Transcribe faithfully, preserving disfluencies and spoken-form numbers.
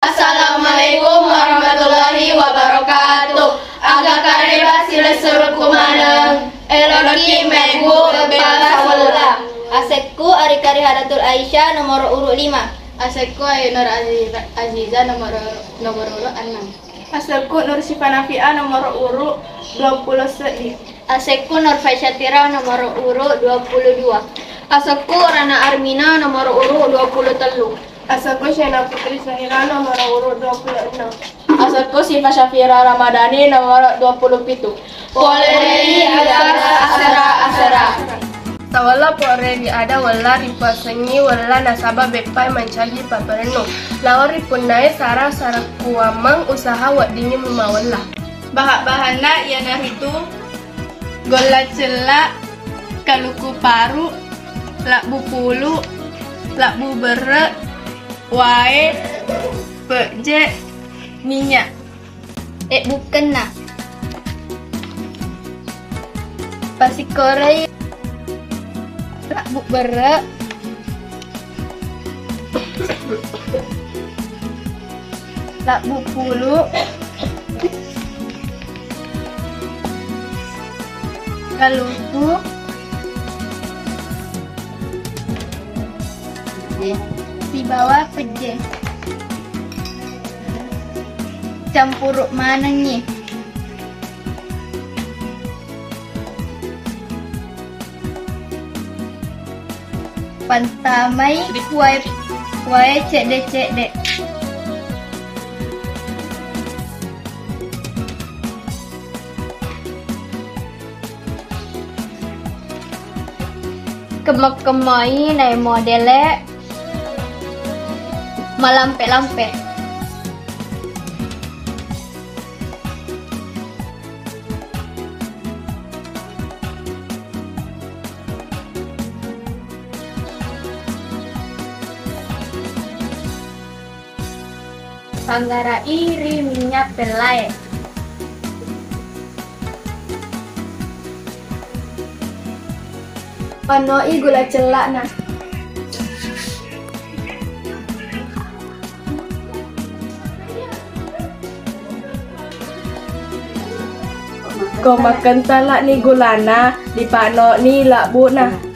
Assalamualaikum warahmatullahi wabarakatuh. Aga kareba silessurukku maneng. Eloki mebbu bebba sawella. Asekku Ari Karihadatul Aisyah, nomoro urut lima. Asekku Ayu Nur Aziza, Aziza, nomoro, nomoro urut enam. Asekku Nur Syifa Nafi'ah, nomoro urut dua puluh seddi. Asekku Nur Faisyatira, nomoro urut dua puluh dua. Asekku Rana Armina, nomoro urut dua puluh tellu. Asekku Syena Putri Zahira, nomoro urut dua puluh enam. Asekku Sifa Syafira Ramadhani, nomoro dua puluh pitu. Pole ri aga asera-asera. Sawella pole ri ada wella ripasengngi wella nasaba beppai mancaji paperennu. Lao ri punnae sara-sara kuwammeng usaha weddingngi mumawella. Baha-bahanna iyanaritu golla cella, kaluku paru, labbu pulu, labbu berre, wae, pejje, minyak. Eh, bukkenna. Pasikkorei labbu berre, labbu pulu, kaluku, sibawa pejje. Campuru manengngi. Pantamai wae, wae cedde-cedde. Kemma-kemmai nae modele malampe-lampe. Panggara'i ri minyak pellae. Panoi gula cella'na. Ko makkentala'ni gulana, dipa'noni labbu'na.